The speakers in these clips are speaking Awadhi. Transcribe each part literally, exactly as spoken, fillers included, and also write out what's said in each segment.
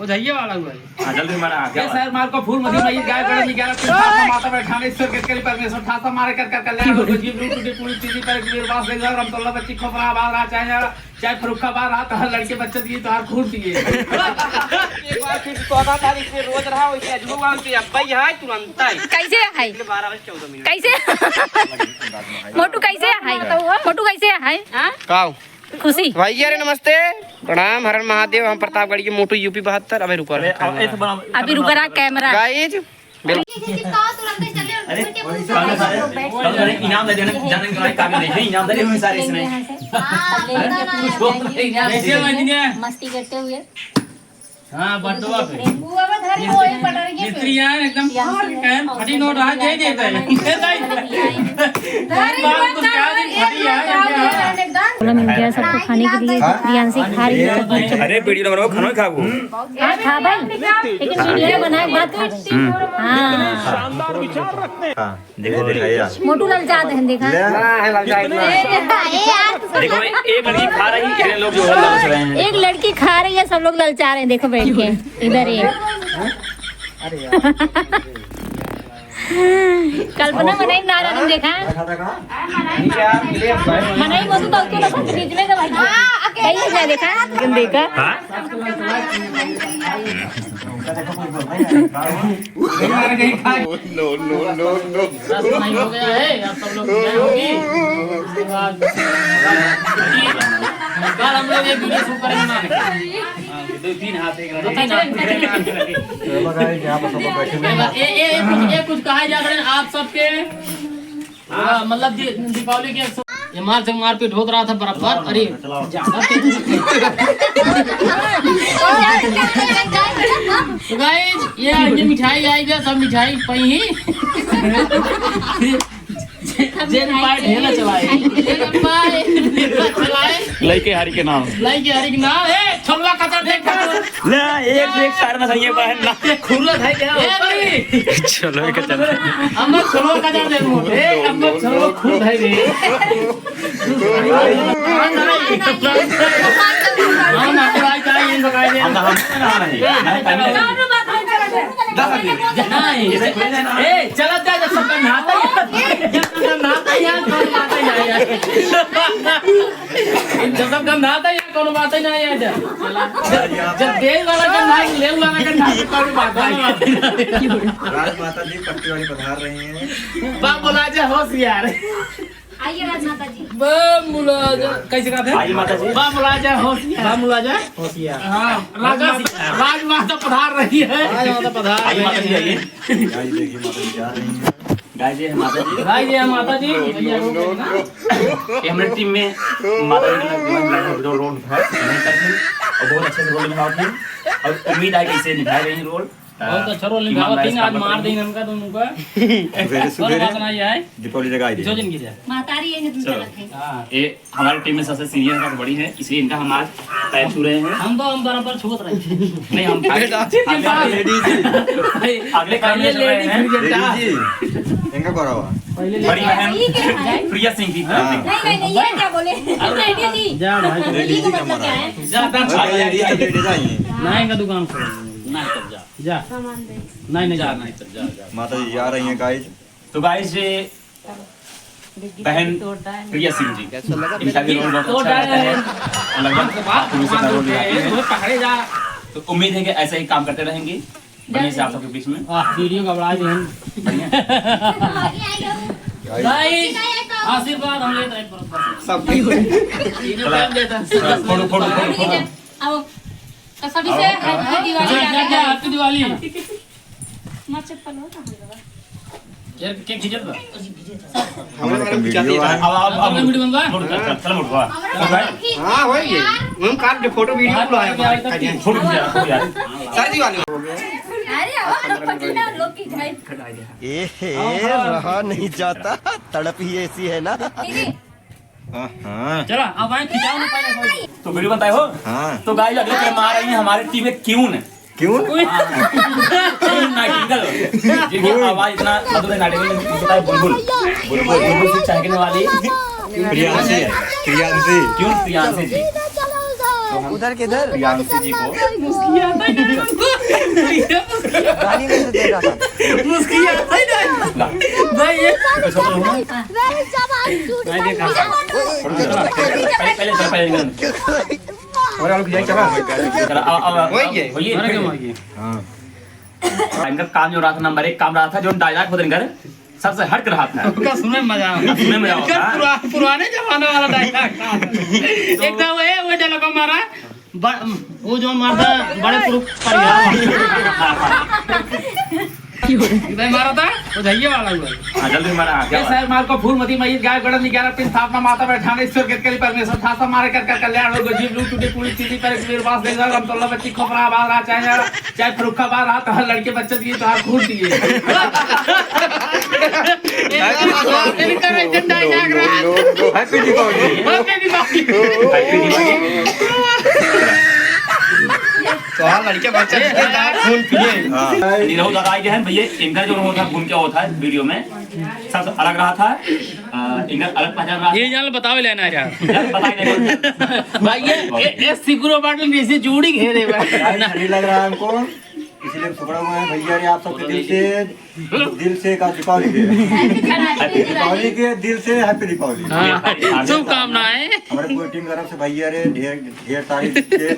बुझाइए वाला हुआ है। हाँ, जल्दी मारा, ये क्या बात? सर मार को फूल मधी मई गाय बड़ा निकाला, तुम ठासा माता पर ठाने ईश्वर के करी परमेश्वर ठासा मारे कर कर कल्याण हो, जीव रूप टूटी पूरी चीजी पर वीर वास ले जाओ, रमतल्ला बच्ची खोपरा आबाद रहा, चाहे, चाहे फरुखाबाद रहा, तो हर लड़के बच्चे दिए, तो हर खून दिए। एक बार फिर चौदह तारीख से रोज रहा, वैसे अजूबा उनके अब्बा ही है, तुरंत ही। कैसे है? बारह बजे चौदह मिनट। कैसे? मोटू कैसे है? मोटू कैसे है? हाँ? काव? खुशी। भाई, अरे नमस्ते, प्रणाम, हर हर महादेव। हम प्रतापगढ़ के मोटू, यूपी बहत्तर। अबे रुको, अरे, रुको। अबे रुको रहा कैमरा। गाइस, बिल- अरे, अरे, इनाम दे देना, जाने के भाई काबिल नहीं है, इनाम दे देना। सारे इसने। हाँ, पता ना कुछ यार। हो नहीं यार। कैसे हो, इंजीनियर? मस्ती करते हुए। हाँ, बड्डवा पे। वो अब धरी हो, एक पटरिए पे। मिस्त्री यार, एकदम यार, फट, फटी नोट रहा, दे देता है। दे देता है। धरी बात हुआ कुछ कहा नहीं, फटी यार। पूरा मिल गया सबको खाने के लिए। हाँ? प्रियांशी खा रही है। अरे, वीडियो बना रहा हूँ, खाना खाओ। हाँ, खा भाई, लेकिन वीडियो बनाए के बाद खा भाई। हम्म। हाँ। हाँ। देखो, देखो, ये। मोटू ललचात हैं, देखा। ले। देखो, एक लड़की खा रही है, इतने लोग जो है, ललच रहे हैं। एक लड़की खा रही है, सब लोग ललचा रहे हैं, देखो बैठ के। इधर ये। कल्पना मनई ना रहने देखा। मनई मोटू तो उसको ना बीच में से भाई। कहीं ना देखा, लेकिन देखा। हाँ? No, no, no, no। दस मई हो गया है, आप सब लोग विदाई होगी। उसके बाद कल हम लोग एक वीडियो शूट करेंगे ना। हाँ, दो तीन हाथ एक रखे, तीन हाथ एक रखे। ये, ये, ये कुछ, ये कुछ कहा जा रहा है आप सबके हाँ, मतलब दी-, दीपावली के एक सौ, ये मार से मारपीट होत रहा था बराबर। अरे, ज्यादा तेज। तो guys, ये, ये मिठाई आई गया, सब मिठाई पई ही। जे पाए ढेला चलाए। ढेला पाए, ढेला चलाए। लइके हरि के नाम। लइके हरि के नाम। ए, छोलवा कचर देखा। ले, एक, एक सार ना सही है, बहन ना। ये खुला था क्या? ए, भाई। चलो, एक चल। हम लोग छोलवा कचर दे मुंह। ए, हम लोग छोलवा खुल है रे। हम ना भाई का ये बकाए दे। हम, हम ना नहीं। नहीं, नहीं। नहीं। ए, चला जा, जब सबका नहाता ही, जब सबका नहाता ही, तो बात ही नहीं है। जब तक गंधाता है, कौनो बात ही ना है। जब, जब देव वाला गंधा, लेव वाला गंधा, तो कौनो बात नहीं। राजमाता जी पट्टी वाली पधार रही हैं। बा मुलाजा होशियार। आइए राजमाता जी। बा मुलाजा, कैसे कहा थे? आइए माता जी। बा मुलाजा होशियार। बा मुलाजा होशियार। हाँ, राजा, राजमाता पधार रही है। राजमाता पधार रही है। आइए माता जी, आइए। गाइस, देखिए, माता जी जा रही हैं। गाइस, ये है माता जी। गाइस, ये है माता जी। भैया, रोक लेना। ये हमारी टीम में माता जी ने जो रोल निभाया, नहीं करती और बहुत अच्छे से रोल निभाती हैं और उम्मीद है कि इसे निभाए रही रोल। बहुत अच्छा रोल निभावत है, आज मार देंगे इनका दोनों का। सुबेरे, सुबेरे बात ना ये है। दीपावली जगह आई थी। जो जिनकी जाए। मातारी ये नहीं चलो। चलत है। हाँ। ये हमारी टीम में सबसे सीनियर है, बड़ी है, इसलिए इनका हम आज पैर छू रहे हैं। हम तो, हम बराबर छुअत रहे। नहीं, हम बेटा, अगले, लेडीज ही। अगले काम में चल रहे हैं। लेडीज ही। इनका करा हुआ। पहले बड़ी बहन ये क्या है? प्रिया सिंह की। हाँ। नहीं, नहीं, नहीं, ये क्या बोले? अरे, लेडीज ही। जा भाई। लेडीज ही का मतलब क्या है? जा, जा, अरे, लेडीज तो लेडीज आई हैं। ना, इनका दुकान खोल। ना, तब जा। जा। सामान दे। नहीं, नहीं, जा, जा। नहीं, तब जा, जा। माता जी जा रही हैं, गाइस। तो गाइस, ये बहन प्रिया सिंह जी, इनका भी रोल बहुत अच्छा रहता है और लगभग आप लोगों से रोल निभाती हैं। तो उम्मीद है कि ऐसे ही काम करते रहेंगे बढ़िया से आप सबके बीच में। वाह, वीडियो का बड़ा ध्यान। बढ़िया। गाइस, आशीर्वाद हम लेते हैं। सब वीडियो का देता है। Photo, photo, photo, photo. आओ। तो सभी से हैप्पी दिवाली। हैप्पी दिवाली। हमार चप्पल हो कहाँ गवा? यार, के खींचत बा? हमारे वीडियो है। अब, अब, अब वीडियो बनवा? चल, चल, चल, उठवा। हाँ, वही है। हम काट दे, फोटो वीडियो बुलाया हमारे। फोटो खींचा, फोटो यार। शादी वाले। अरे, अब पकड़ना लोग की झाई। ए हे, रहा नहीं जाता, तड़प ही ऐसी है ना। दीदी, हाँ। चला, अब आए खिंचाओ ना पहले। तो वीडियो बनता है हो? हाँ। तो गाइस, अगले क्रम में आ रही है हमारी टीम एक क्यून। क्यून? हाँ। Queen nightingale. जिनकी आवाज इतना मधुर है नाइटिंगेल में, उनका है बुलबुल। बुलबुल, बुलबुल से चहकने वाली प्रियांशी है। प्रियांशी। क्यून प्रियांशी जी? उधर किधर? प्रियांशी जी को। मुस्किया था। मुस्किया है ना? भाई, ये पहले, पहले, पहले, और आलू खिलाई चला। चला, अब, अब, अब, वही है। वही है। हाँ। इनका काम जो रहा था, नंबर एक काम रहा था, जो डायलॉग होते इनकर, सबसे हट के रहा था। उनका सुने में मजा आवा। सुने में मजा आवा, इनका हाँ। पुरा-, पुराने जमाने वाला डायलॉग था। तो एक तो वो है, वो डायलॉग हमारा, ब-, वो जो मारता बड़े पुरुष परिवार। इधर मारा था, वो झइये वाला हुआ। हाँ, जल्दी मारा, हाँ, क्या ये बात? सर, मार को फूल मती मईत गाय गणन ग्यारह पिन स्थापना माता बैठाने ईश्वर के करी परमेश्वर ठासा मारे कर कर कल्याण हो गो जीव लूट टूटे पूरी तीली पर एक वीर वास देगा हम तोला बच्ची खोपरा बाल रहा चाहे चाहे फरुखा बाल रहा तो हर लड़के बच्चे दिए तो हर खून दिए। इनका एकदम डायलॉग रहा है। Happy Deepavali। Happy Deepavali। Happy Deepavali। तो हर लड़के बच्चे दिए तो हर खून पिए। हाँ। निरहू दादा आए हैं भैया, इनका जो होता है, घूम क्या होता है वीडियो में, सब अलग रहा था। अ, इनका अलग पहचान रहा ये था। जान बतावे लेना है यार। यार, बताए नहीं। भाई, ये, ये, ये सिगरो बाटल में से जोड़ी घेरे भाई। भाई, ठंडी लग रहा है हमको, इसलिए हम सुखड़ा हुए हैं भैया रे, आप सबके दिल से, दिल से का दीपावली के, दीपावली के दिल से Happy Deepavali। हाँ, शुभकामनाएं। हमारे पूरी टीम की तरफ से भैया रे ढेर ढेर सारी चीजें।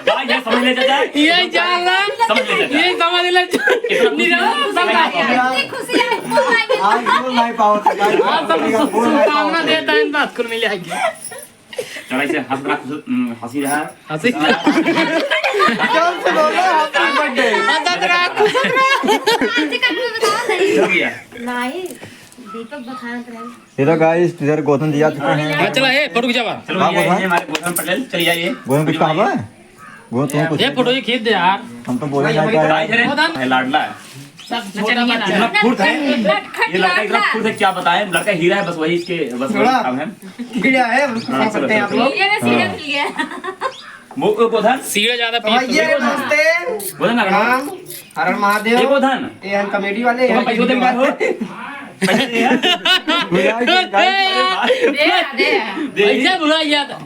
भाई, ये समझ ले चाचा। ये जान ला। समझ ले चाचा। ये समझ ले। इतना खुशी निराश है। समझ इतनी खुशी है, बोल नहीं आज बोल नहीं पाओ, भाई। आज सब बोल नहीं पाओ। शुभकामना देता है, इन बात को मिल जाएगी। चलो, इसे हंस रहा, खुश, हम्म, हंसी रहा। हंसी। जोर से बोलो, happy birthday। हंसत रहा, खुश रहा। आंटी का भी बताओ नहीं। चलो भैया। नहीं, दीपक बखानत रहे। ये तो guys, इधर गोधन दिया चुका है। हाँ, चला, ए, फोटो खिंचावा। चलो, हाँ, ये, गोधन। ये हमारे गोधन पटेल, चलिए आइए। गोधन कुछ कहा है? गोधन तुम कुछ ये फोटो ये खींच दे यार। हम तो बोले ना भाई, पाए। भाई, अरे, गोधन। है लाडला है। सब छोटा बना है। इतना फुर्त है। नटखट ये लड़का इतना लाडला। फुर्त है, क्या बताएं? लड़का हीरा है, बस वही इसके, बस वही थोड़ा काम है। हीरा है, हाँ, समझ सकते हैं आप लोग। हीरे में सीढ़े हाँ। मिल गया। वो, वो गोधन। सीढ़े ज्यादा तो पीछे भैया, तो नमस्ते। गोधन, प्रणाम। हर हर महादेव। ये गोधन। ये हम comedy वाले तो हैं। पैसे देंगे हो? पैसे दे यार। भैया, ये guys, अरे भाई। दे, दे। दे। पैसा भुला गया था।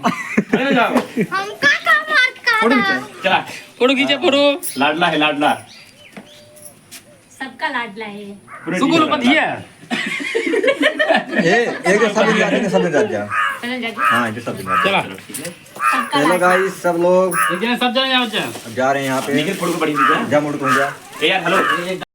अरे जाओ। हमका का मार काटा? फोटो खींचा। चला। फोटो खींचा, फोटो। लाडला है, लाडला। सबका लाडला है। पूरे सुकुल जीवन पतिया। लाडला। ए, एक सब दिन जाते हैं, सब दिन जाते हैं। चलो, जाते हैं। हाँ, ये सब दिन जाते हैं। चला। चलो, ठीक है। सबका हेलो लाडला। गाइस, सब लोग। एक जने सब जने जाओ, अच्छा। अब जा रहे हैं यहाँ पे। निखिल, फोटो को बढ़िया खींचा। जा, मुड़ को जा। ए यार, हेलो।